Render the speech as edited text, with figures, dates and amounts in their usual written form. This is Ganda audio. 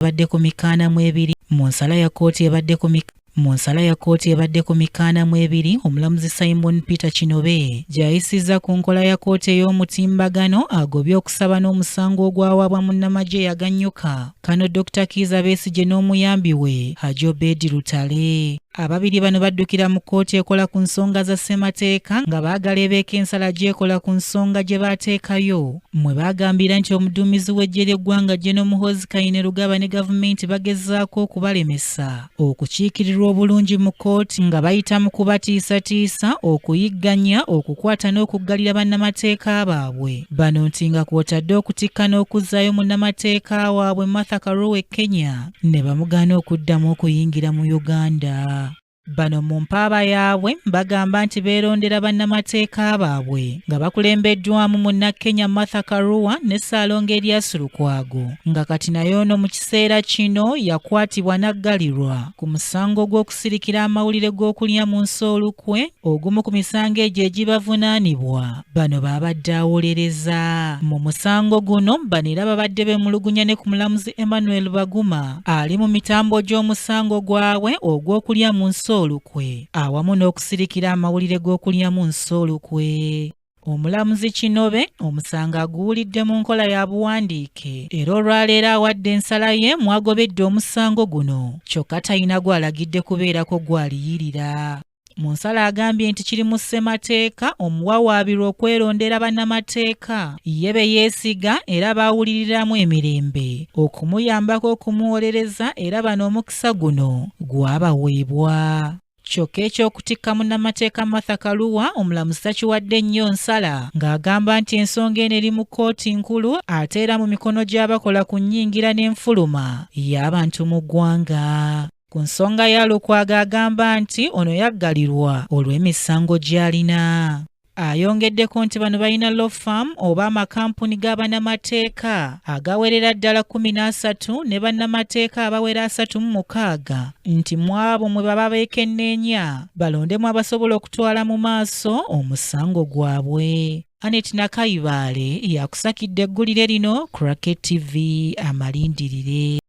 Ebadde ku mikaana mu ebiri mu nsala ya kkooti ebadde ku mu nsala ya kkooti ebadde ku mikaana mu ebiri, omulamuzi Simon Peter Kinobe gy'ayisizza ku nkola ya kkooti ey'omutimbagano agobye okusaba n'omusango ogwawaabwa munnamagye eyaganyuka kano Dr. Kiiza Besigye n'omuyambi we Haji Obedi Lutale. Ababiri bano baddukira mu kkooti ekola ku nsonga za ssemateeka nga baagala ebeeko ensala gy'ekola ku nsonga gye baateekayo mwe baagambira nti omuduumizi w'eggye ly'eggwanga General Muhoozi Kainerugaba ne gavumenti bagezaako okubalemesa okukiikirirwa obulungi mu kkooti nga bayita mu kubatiisatiisa, okuyigganya, okukwata n'okuggalira bannamateeka baabwe. Bano nti nga kw'otadde okutikka n'okuzzaayo munnamateeka waabwe Martha Karua e Kenya ne bamugaana okuddamu okuyingira mu Uganda. Bano mu mpaaba yaabwe bagamba nti beerondera bannamateeka baabwe nga bakulembeddwamu munnakenya Martha Karua ne Ssaalongo Erias Lukwago nga kati naye ono mu kiseera kino yakwatibwa n'aggalirwa ku musango gw'okusirikira amawulire g'okulya mu nsi olukwe, ogumu ku misango egyo egibavunaanibwa. Bano baabadde awolereza mu musango guno. Bano era babadde beemulugunya ne ku mulamuzi Emmanuel Baguma ali mu mitambo gy'omusango gwabwe ogw'okulya mu nsi olukwe awamu n'okusirikira amawulire g'okulya mu nsi olukwe. Omulamuzi Kinobe omusango aguwulidde mu nkola ya buwandiike era olwaleero awadde ensala ye mwagobedde omusango guno, kyokka talina gw'alagidde kubeerako gw'aliyirira. Mu nsala agambye nti kiri mu ssemateeka omuwawaabirwa okwerondera bannamateeka ye be yeesiga era baawuliriramu emirembe okumuyambako okumuwolereza era bano omukisa guno gwabaweebwa. Kyokka eky'okutikka munnamateeka Martha Karua omulamuzi takiwadde nnyo nsala ng'agamba nti ensonga eno eri mu kkooti nkulu ate era mu mikono gy'abakola ku nnyingira n'enfuluma y'abantu mu ggwanga. Ku nsonga ya Lukwago agamba nti ono yaggalirwa olw'emisango gy'alina. Ayongeddeko nti bano balina law firm oba amakampuni ga bannamateeka agawerera ddala 13 ne bannamateeka abawera 36 nti mu abo mwe baba beekenneenya balondemu abasobola okutwala mu maaso omusango gwabwe. Annet Nakayibaale yakusakidde eggulire lino ku Rocket TV amalindirire.